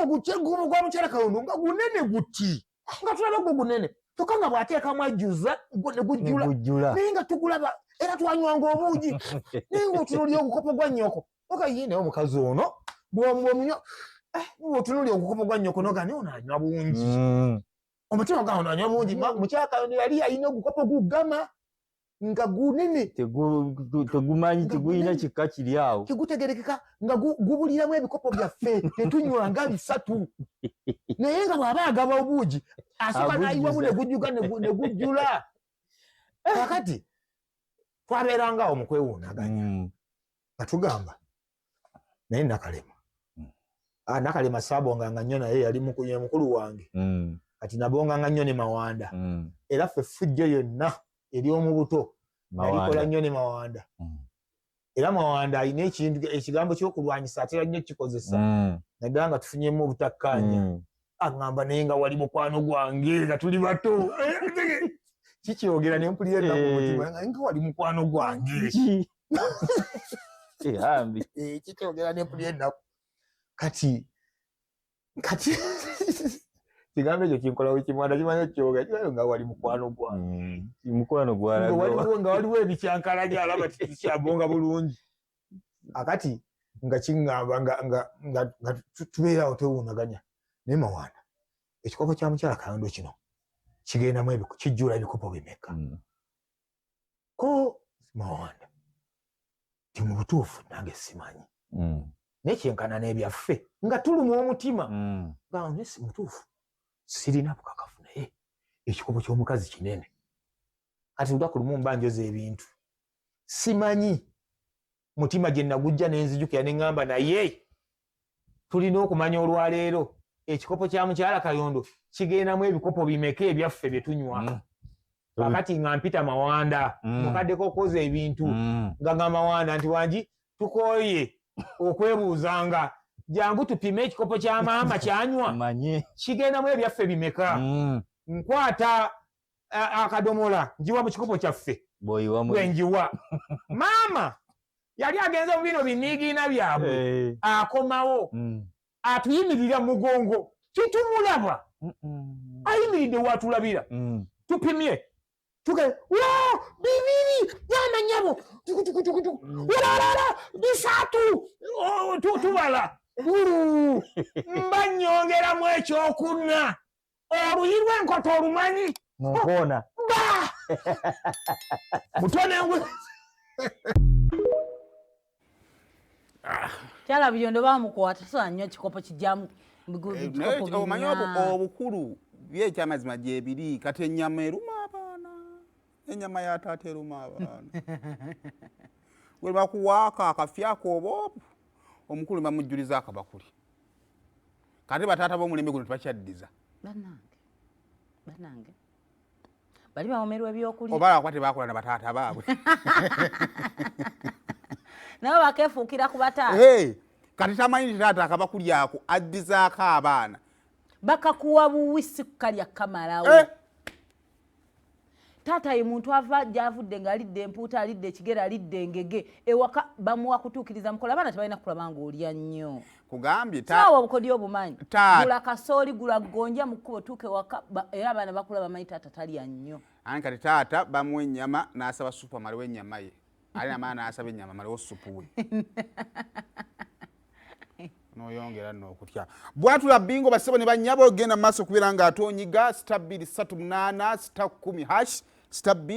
Nga ogwa mukyala Kayondo nga gunene guti, nga tulaba gwo gunene, kyokka nga bw'ateekamu ajjuza gwo ne gujjula. Negujjula. Naye nga tugulaba era twanywanga obuugi, naye ng'otunuulira ogukopo gwa nnyoko oga ye, naye omukazi ono bw'omunywa, bw'otunuulira ogukopo gwa nnyoko noga naye ono anywa bungi. Omutima gwa ono anywa bungi. Mukyala Kayondo yali alina ogukopo gugama nga gunene. Tegumanyi. Nga tegulina gunene. Kika kiri awo. Tegutegerekeka, nga gubuliramu ebikopo byaffe tetunywa nga bisatu, naye nga bw'aba agaba obuugi asooka Agujjuza. n'ayiwamu ne gujjuka ne gujjula. Kakati twabeeranga awo mu kwewuunaganya nga tugamba naye Nakalema. Ah, Nakalema saabonganga nnyo naye, yali ye mukulu wange. Kati nabonganga nnyo ne Mawanda. Era ffe effujjo yonna ery'omu buto nalikola Mawanda. nnyo ne Mawanda. Era Mawanda alina ekintu, ekigambo ky'okulwanyisa atera nnyo kikozesa, naddala nga tufunyemu obutakkaanya. Aŋŋamba, "Naye nga wali mukwano gwange nga tuli bato." Kikyogera ne mpulira ennaku mu mutima, nga wali mukwano gwange. Ki? Kihambi. Kikyogera ne mpulira ennaku. Kati kigambo ekyo kinkolawo kimwana kimanyi okyogera kimanyi nga wali mukwano gwange. Mukwano Nga gwalaga. Waliwo ebikyankalanya, alaba tikikyabonga bulungi. Akati nga kiŋŋamba nga tubeerawo twewuunaganya, naye Mawanda, ekikopo kya mukyala Kayondo kino kigendamu kijjula ebikopo bimeka? Ko Mawanda ti, "Mu butuufu nange simanyi, naye kyenkana n'ebyaffe." Nga tuluma omutima, nga naye si mutuufu, sirina bukakafu, naye ekikopo ky'omukazi kinene. Kati lunaku lumu mba njoza ebintu, simanyi mutima gye nagujja, nenzijukira ne ŋŋamba, naye tulina okumanya olwaleero ekikopo kya mukyala Kayondo kigendamu ebikopo bimeka ebyaffe bye tunywa. Kakati nga mpita Mawanda, mukaddeko okwoza ebintu, nga nga Mawanda nti, "Wangi, tukooye okwebuuzanga, jangu tupime ekikopo kya maama kyanywa." Manye. Kigendamu ebyaffe bimeka? Nkwata akadomola, njiwa mu kikopo kyaffe. Bw'oyiwamu. Bwe njiwa, maama yali agenze mu bino biniigiina byabwe. Akomawo, atuyimirira mugongo, titumulaba. Ayimiridde watulabira. Tupimye tuge wa bibiri, yana nyabo tukutukutukutu, walala bisatu. Oh, tubala ulu mba nyongeramu ekyokuna, oluyi lw'enkoto olumanyi. Munkoona. Ba mutone ngwe. Kyala Buyondo bamukwata so anywa kikopo kijjamu. Naye omanyi obukulu byekyamazima gyebiri. Kati ennyama eruma abaana, ennyama ya taata eruma abaana. Gwe bakuwaako akafyako oba obu omukulu bamujjuliza akabakuli. Kati bataata b'omulembe guno tebakyaddiza. Banange, banange, bali bawomerwa ebyokulya. Oba lwakuba tebakola na bataata baabwe. Nabo bakefuukira ku bataata. Hey, kati tamanyi nti taata akabakuli ako addizaako abaana. Bakakuwa buwi, si kukalya kamalawo. Eh! Taata ye muntu ava gyavudde ng'alidde empuuta, alidde ekigere, alidde engege ewaka, bamuwa kutuukiriza mukola. Abaana tebalina kulaba ng'olya nnyo. Kugambye. Saawa obukodyo obumanyi. Gula kasooli, gula gonja mu kkubo, tuuka ewaka era abaana bakula bamanyi taata talya nnyo. Ani kati taata bamuwa ennyama n'asaba supu amalewo ennyama ye, ali namala n'asaba ennyama amalewo supu we, noyongera nno okutya. Bwatula bingo, basebo ne bannyabo, genda mu maaso okubeera ng'ate onyiga *238*10#, star 2.